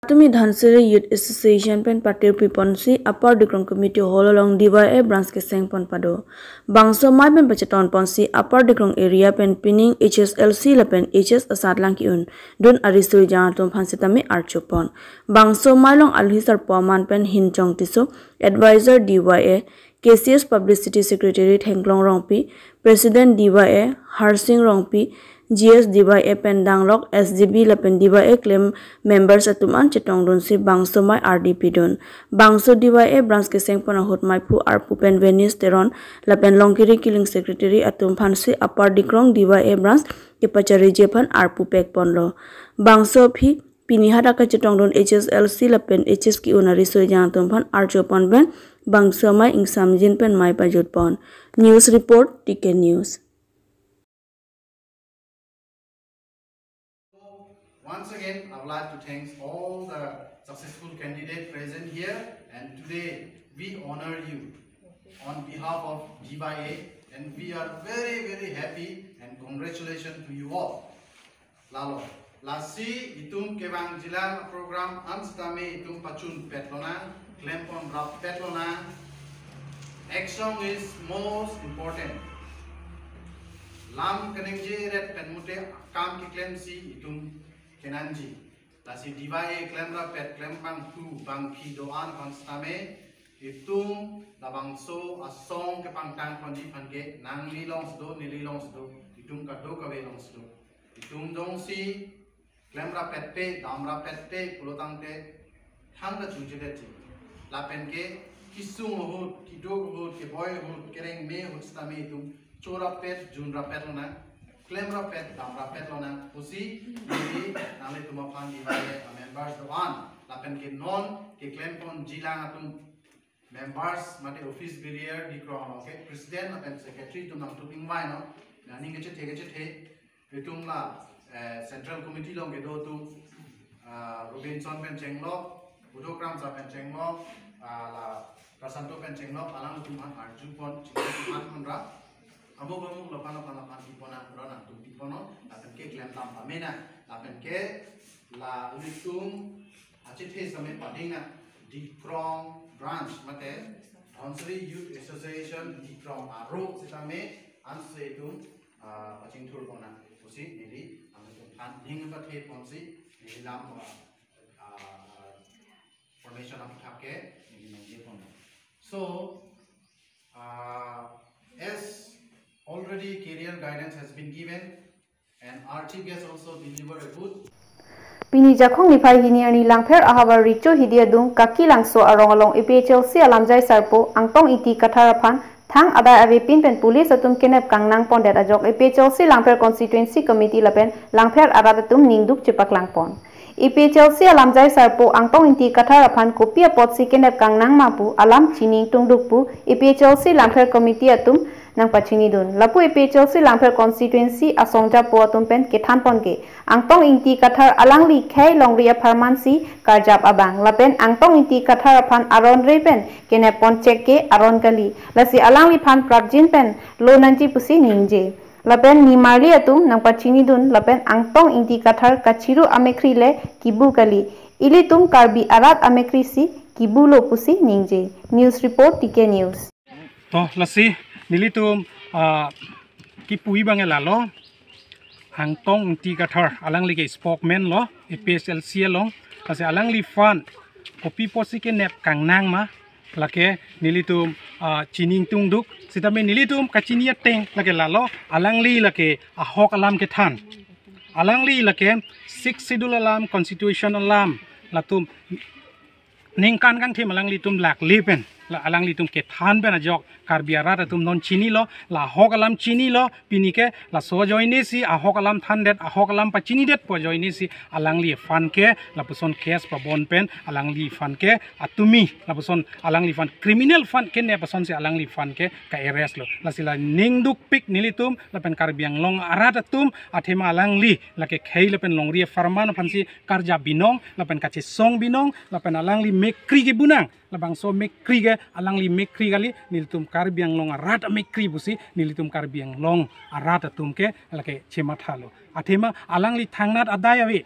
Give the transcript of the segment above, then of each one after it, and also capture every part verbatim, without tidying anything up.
Tumi Dhansiri Youth Association pen patir piponsi Upper Dikrong Committee Hall along D Y A branch keseng pon pado. Bangso amei pen pachetong ponsi Upper Dikrong area pen pining H S L C lapen H S asatlang ki-un dun ariso ejang atum aphan sitame archo pon. Bangso amei along alohi sarpo aman pen Hinchong Tisso, Advisor D Y A, K C S Publicity Secretary Thengklong Rongpi, President D Y A Harsing Rongpi, G S D Y A pen danglok S D B lapen D Y A klem members atum an chetongdunsi bangso amei ardi pidun. Bangso D Y A branch keseng pon ahut meiphu arpu pen Venice Teron lapen Longkiri Killing Secretary atum aphansi Upper Dikrong D Y A branch kepachariji aphan arpu pek ponlo. Bangso aphi pini hadak kachetongdun H S L C lapen H S ki-un ariso ejang atum aphan archo pon pen bangso amei ingsamjin pen mei pajut pon. News report, T K News. Once again, I would like to thank all the successful candidate present here, and today we honor you on behalf of D Y A, and we are very, very happy and congratulations to you all. Lalo, lasi itum kevangjilang program an sitame itum pachun pet lonang, klem pon rap pet lonang. Action is most important. Lam keningje ret pen mute akam keklemsi itum kenangji. Lasi D Y A klem rap pet, klem bangphu bangphi do-an aphan sitame itum labangso asong kepangtang ponji aphan ke nangli along si do, neli along si do, itum kadokave along si do. Itum jongsi klem rap pet pe, dam rap pet pe pulo tangte thangta chunche detji. Lapen ke kesung ahut, keduk ahut, keboi ahut, kereng me ahut sitame itum cho rap pet, jun rap pet lonang, klem rap pet, dam rap pet lonang pusi neli nanglitum aphan D Y A members do-an lapen ke non keklem ponjilang atum members mate office bearer Dikrong along ke president lapen secretary atum nangtum ingvai non. Nangning kachethe kachethe itum la, eh, central committee along kedo atum, ah, Robinson pen chenglok, Budokram sa pen chenglok, ah, la Prasanto pen chenglok, alanglitum aphan arju pon, chinglok aphan pon ra. Amuk amuk laphan laphan laphan pi pon nang pura nangtum pi pon non, lapen ke klem tam pame nang, lapen ke la ilitum achethe sitame pading nang, Dikrong branch mate Dhansiri Youth Association Dikrong aro sitame anse itum, ah, pachingthur pon nang pusi neli nanglitum aphan ning pathe ponsi neli lam, ah, ah, information aphuthak ke neli nangje pon nang. So, uh, as already career guidance has been given, and our chief guest also delivered a good Pini Jakhong niphai hini arni Langpher ahavar Richo Hidi adung Kaki Langso arong along A P H L C alamjai sarpo Angtong Ingti Kathar aphan thang adai avepin pen police atum kenep kangnang pondet ajok A P H L C Langpher Constituency Committee lapen Langpher arat atum ningduk chepaklang pon. A P H L C alamjai sarpo Angtong Ingti Kathar aphan kopi apotsi kenep kangnang ma pu alam chini ingtungduk pu A P H L C Langpher Committee atum nangpachinidun. Lapu A P H L C Langpher Constituency asongjapo atum pen kethan pon ke, Angtong Ingti Kathar alangli khei longri apharman si karjap abang. Lapen Angtong Ingti Kathar aphan aron re pen kenep pon chek ke aron kali. Lasi alangliphan prapjin pen lo nangji pusi ningje. Lapen nimarli atum nangpachinidun lapen Angtong Ingti Kathar kachiru amekhri le kibu kali. Ilitum Karbi arat amekhri si kibu lo pusi ningje. News report, T K News. To lasi nelitum, ah, kipu-i abang ke lalo, Angtong Ingti Kathar alangli ke spokesman lo A P H L C along. Lasi alangliphan kopi apotsi kenep kangnang ma, lake nelitum, ah, chini ingtungduk. Sitame nelitum kachini ateng lake lalo, alangli lake ahok alam kethan. Alangli lake Sixth Schedule alam, Constitution alam, latum ningkan kangthim alanglitum lakle pen, la alanglitum kethan pen ajok Karbi arat atum non chinilo, la ahok alam chinilo. Pini ke laso ajoine si ahok alam thandet, ahok alam pachinidet pu ajoine si alangliphan ke lapuson case pabon pen alangliphan ke atumi lapuson alangliphan criminal aphan kenep ason si alangliphan ke ka-arrest lo. Lasi la ningdukpik nelitum lapen Karbi Anglong arat atum, athema alangli lake khei lapen longri apharman aphansi karjap binong lapen kachesong binong lapen alangli mekkri kebu nang. Labangso mekkri ke alangli mekkri kali, nelitum Karbi Anglong arat amekkri pusi nelitum Karbi Anglong arat atum ke lake chematha lo. Athema alangli thangnat adai ave,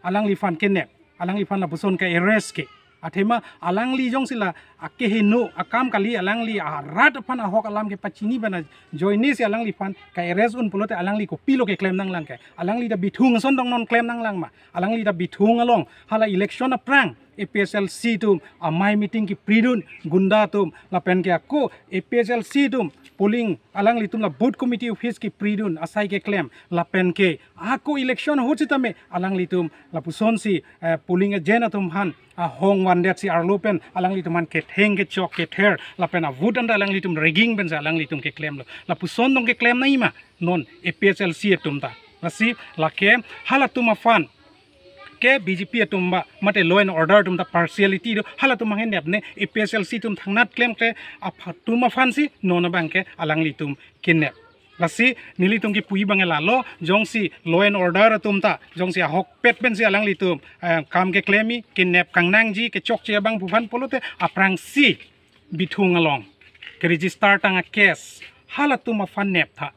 alangliphan kenep. Alangliphan lapuson ke-arrest ke. Athema alangli jongsi la akeheno akam kali, alangli arat aphan ahok alam kepachini bana ajoinesi alangliphan ke-arrest un pulote alangli kopilo keklem nanglang ke. Alangli ta bithung ason dong non klem nanglang ma. Alangli ta bithung along hala election aphrang A P H L C atum amei meeting kepridun, gunda atum lapen ke ako A P H L C atum polling, alanglitum la booth committee office kepridun asai keklem, lapen ke ako election ahut sitame alanglitum lapusonsi, eh, polling agent atum aphan ahong vandet si arlo pen alanglitum aphan ketheng kechok kether lapen a-vote anta alanglitum rigging pensi alanglitum keklemlo. Lapuson dong keklem nangji ma non A P H L C atum ta. Lasi lake halatum aphan ke B J P atum ba mate law and order atum ta partiality do, halatum aphan kenep ne, A P H L C atum thangnat klemkle atum aphansi non abang ke alanglitum kenep. Lasi nelitum kipuji abang ke lalo, jongsi law and order atum ta jongsi ahokpet pensi alanglitum, eh, kam keklemji, kenep kangnangji, kechokche abang pu aphan pulote aphrangsi bithung along ke-register tang a-case halatum aphan nep tha.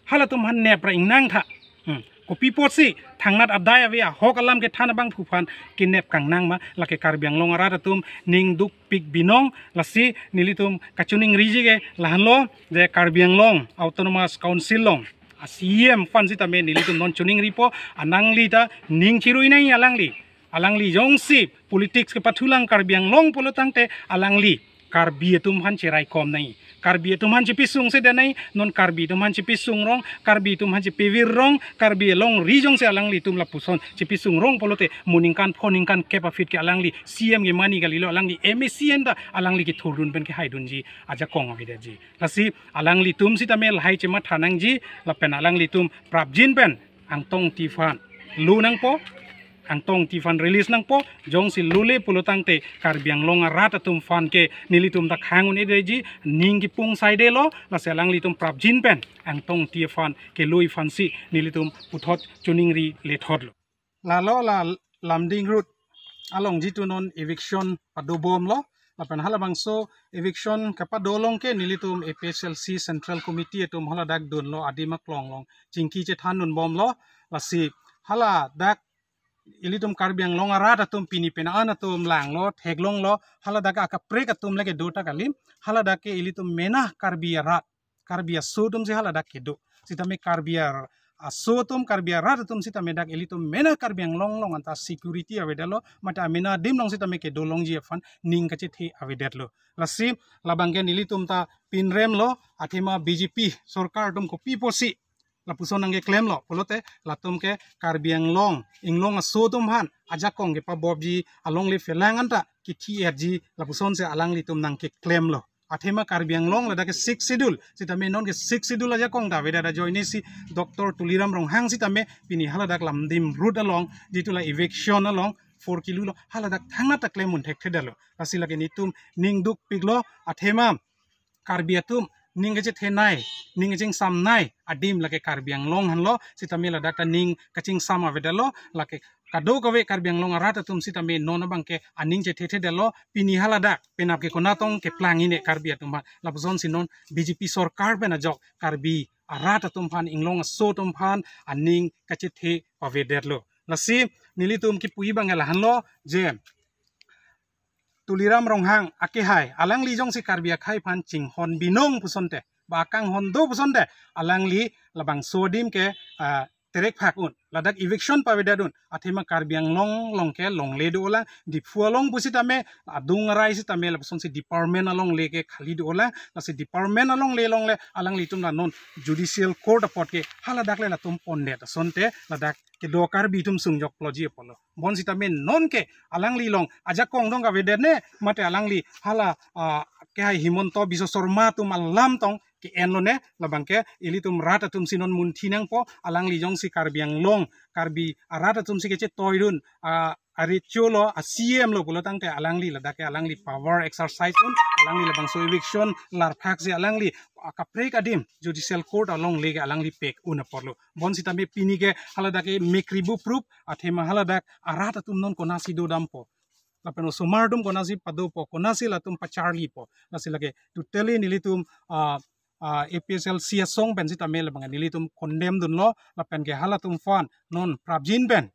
Halatum aphan nep ra ingnang tha. Hmm. Kopi apotsi thangnat adai ave ahok alam kethan abang pu aphan kenep kangnang ma, lake Karbi Anglong arat atum ning dukpik binong. Lasi nelitum kachiningriji ke lahenlo, je Karbi Anglong Autonomous Council along a-C E M aphan sitame nelitum non chiningripo, alangli ta ning chirui nangji alangli. Alangli jongsi politics kepathulang Karbi Anglong pulo tangte alangli Karbi atum aphan cheraikom nangji, Karbi atum aphan chepisung sedan nangji. Non Karbi atum aphan chepisung rong, Karbi atum aphan chepivir rong, Karbi alongri jongsi alanglitum lapuson chepisung rong pulote mo ningkan pho ningkan kep aphi ke alangli C E M ke mani kalilo, alangli M A C anta alangli kethurdun pen kehaidunji ajakong avedetji. Lasi alanglitum sitame lahai chematha nangji lapen alanglitum prapjin pen Angtong Ingti aphan lo nangpo, Angtong Ingti aphan release nangpo. Jongsi lole pulo tangte Karbi Anglong arat atum aphan ke nelitum ta khang un-edetji, ning kipung saidelo. Lasi alanglitum prapjin pen Angtong Ingti aphan keloi aphansi nelitum puthot chiningri lethotlo. Lalo la Lumding Road along jitu non eviction padobomlo, lapen halabangso eviction kepado along ke nelitum A P H L C Central Committee atum haladak dunlo, adim aklong along chingki chethandunbomlo. Lasi haladak ilitum Karbi Anglong arat atum pini pen an atum langlo, theklonglo, haladak akaprek atum le kedo ta kali, haladak ke ilitum mena Karbi arat, Karbi aso atumsi haladak kedo. Sitame Karbi ar-, aso atum, Karbi arat atum sitame dak ilitum mena Karbi Anglong along anta security avedetlo, mate amena adim along sitame kedo longji aphan ning kachethe avedetlo. Lasi labang ke nelitum ta pinremlo, athema B J P sorkar atum kopi apotsi lapuson nangkeklemlo pulote latum ke Karbi Anglong inglong aso atum aphan ajakong kepabopji, alongle phelang anta kithi-etji lapusonsi alanglitum nangkeklemlo. Athema Karbi Anglong ladak ke Sixth Schedule sitame non ke Sixth Schedule ajakong ta avedet ajoinesi Doctor Tuliram Ronghang sitame pini haladak Lumding Road along jitu la eviction along four kilo lo, haladak thangnat ta klem un thekthedetlo. Lasi lake nelitum ning dukpiklo, athema Karbi atum ning kachethenei, ning kachingsamnei adim lake Karbi Anglong henlo, sitame ladak ta ning kachingsam avedetlo, lake kadokave Karbi Anglong arat atum sitame non abang ke aning chethethedetlo. Pini haladak penap ke konatong keplang-ine Karbi atum aphan, lapusonsi non B J P sorkar pen ajok Karbi arat atum aphan, inglong aso atum aphan aning kachethe pavedetlo. Lasi nelitum kipuji abang ke lahenlo, je Tuliram Ronghang akehai, alangli jongsi Karbi akhei aphan chinghon binong pusonte, ba akanghon do pusonte, alangli labangso adim ke, ah, terek phak un, ladak eviction pavedet un, athema Karbi Anglong along ke longle dolang, Diphu along pusitame, adung arai sitame lapusonsi department alongle ke khali dolang, lasi department alongle longle, alanglitum la non judicial court apot ke haladak le latum pondet asonte, ladak kedo Karbi atum sungjokloji apotlo. Bonsitame non ke alangli along ajakong dong kavedet ne, mate alangli hala, ah, kehai Himanta Biswa Sarma atum alam tong ke-enlo ne, labang ke ilitum rat atumsi non munthi nangpo, alangli jongsi Karbi Anglong, Karbi arat atumsi kechetoidun, ah, arecho lo, a-C E M lo pulo tangte alangli ladak ke alangli power exercise un, alangli labangso eviction larphak si alangli akaprek adim judicial court alongle ke alangli pek un apotlo. Bonsitame pini ke haladak ke mekri buprup, athema haladak arat atum non konatsi dodampo, lapen osomar atum konatsi padopo, konatsi latum pacharlipo. Lasi lake totally nelitum, ah, ah, A P H L C asong pen sitame labang nelitum condemn dunlo, lapen ke halatum aphan non prapjin pen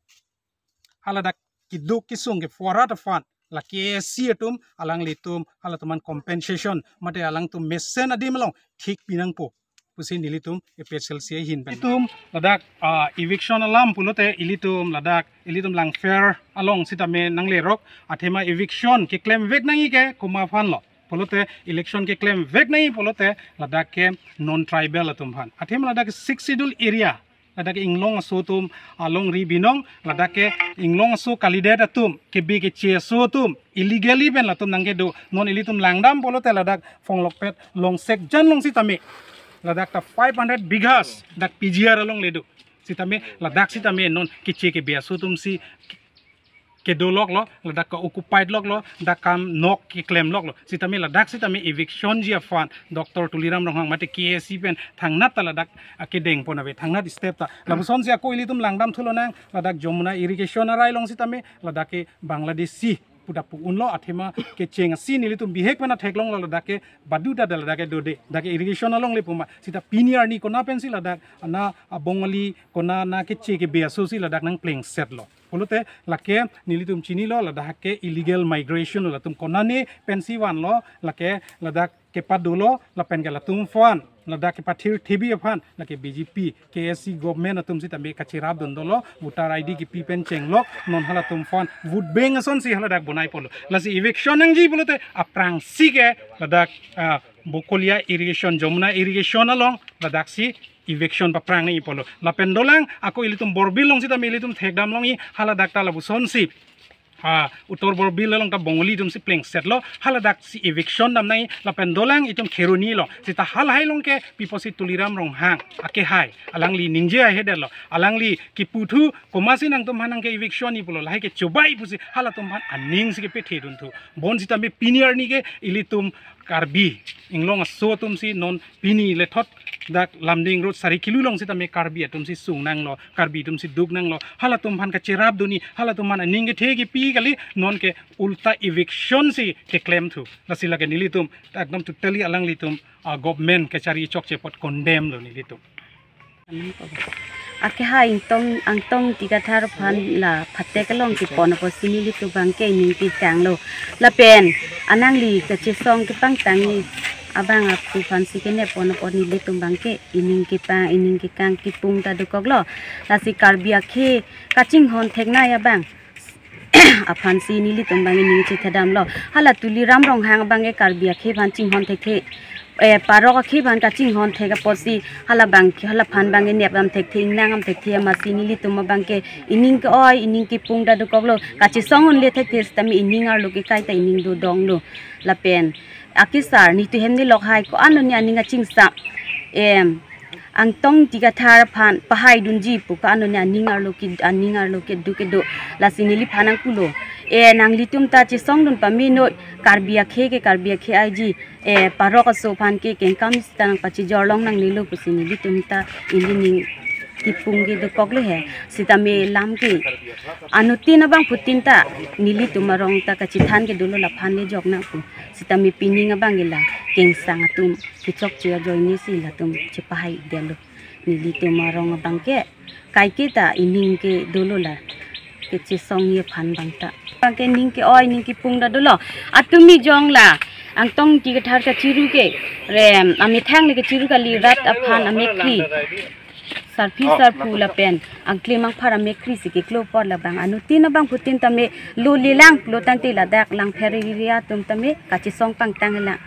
haladak keduk kesung ke four rat aphan la K A C atum alanglitum halatum aphan compensation mate alangtum mesen adim along thik pinangpo pusi nelitum A P H L C ahin pen. Ilitum ladak ah, eviction alam pulote ilitum ladak ilitum Langpher along sitame nanglerok athema eviction keklem vek nangji ke komat aphan lo pulote election keklem vek nangji pulote ladak ke non tribal atum aphan athema ladak ke six schedule area ladak ke inglong aso atum along ri binong ladak ke inglong aso kalidet atum kebi keche aso atum illegally pen latum nangkedo non ilitum langdam pulote ladak Phonglokpet Longsek jan along sitame ladak ta five hundred bighas dak P G R along le do sitame ladak sitame non keche kebi aso atum si kedolok lo ladak ke occupied lok lo dak kam nok keklem lok lo sitame ladak sitame eviction ji aphan Doctor Tuliram Ronghang mate K A C pen thangnat ta ladak akedeng pon ave thangnat step ta lapuson si ako ilitum langdam thu lonang ladak Jamuna irrigation arai along sitame ladak ke Bangladeshi pu ta pu unlo athema kecheng asi nelitum bihek pen atheklong lo ladak ke badu ta ladak ke dode dak ke irrigation along le puma sita pini arni kona pensi ladak ana a Bongali kona na keche kebi aso si ladak nangplengset lo pulote lake nelitum chinilo ladak ke illegal migration latum konane pensi vanlo lake ladak kepadolo lapen ke latum aphan ladak kepathir thebi aphan lake B J P K A C government atum sitame kacherapdun dolo voter I D kepi pen chenglok non halatum aphan vote bank asonsi haladak bonai polo lasi eviction nangji pulote aphrangsi ke ladak ah, Bokolia irrigation Jamuna irrigation along ladak si eviction paphrang nangji polo lapen dolang ako ilitum Borbil along sitame ilitum thekdam longji haladak ta lapuson si ha Uttor Borbil along ta Bongali atum si plengset lo haladak si eviction dam nangji lapen dolang itum Kheroni along sita halahai along ke piposi Tuliram Ronghang akehai alangli ningje ahedetlo alangli kiputhu komatsi nangtum aphan nangke eviction ji pulo lahai ke chobai pusi halatum aphan aning si kepethedun thu bon sitame pini arni ke ilitum Karbi inglong aso atum si non pini lethot dak Lumding Road sari kilu along sitame Karbi atum si sung nanglo Karbi atum si duk nanglo halatum aphan kacherapdunji halatum aphan aning kethe kepi kali non ke ulta eviction si keklem thu lasi lake nelitum ekdom totally alanglitum ah, government kachari chokche apot condemn lo nelitum. Akehai Angtong Angtong Ingti Kathar aphan la phatek along kepon apotsi nelitum abangke ining ketang lo lapen anangli kachesong kepangtang abang apu aphansi kenep pon apot nelitum abangke ining kepang ining kekang kipung ta dokok lo lasi Karbi akhei kachinghon theknei abang aphansi nelitum abang ining chethedam lo hala Tuliram Ronghang abangke Karbi akhei aphan chinghon thekthe eh parok akhei aphan kachinghon thek apotsi hala abangke hala aphan abangke nep dam thekthe ingnang dam thekthe amatsi nelitum abangke ining ke-oi ining kipung ta dokok lo kachesong unle thekthe sitame ining arlo kekai ta ining dodong lo lapen akesar nitu hem ni lok hai ko-an lo ni aning achingsam em Angtong Ingti Kathar aphan pahaidunji pu ko-an lo ni aning arlo ke aning arlo kedo kedo lasi neliphan nangpulo eh nanglitum ta chesongdun pamenoi Karbi akhei ke Karbi akhei aiji eh parok aso aphan ke kengkam sita nangpachijor long nangnelo pusi nelitum ta ilining kipung ke dokok lo he sitame lam ke anuttin abangphutin ta nelitum arong ta kachethan ke dolo laphan le jok nangpu sitame pining abangke la kengsang atum kechokche ajoine si latum chepahai detlo nelitum arong abangke kaike ta ining ke dolo la kechesongji aphan abang ta abangke ning ke-oi ning kipung ta dolo atumi jong la Angtong Ingti Kathar kachiru ke rem amethang le kachiru kali rat aphan amekkri sarpi sarpo lapen angklim angphar amekkri si keklo apor labang anuttin abangphutin tame lo lelang lo tangte ladak Langpher area atum tame kachesong pangtang lang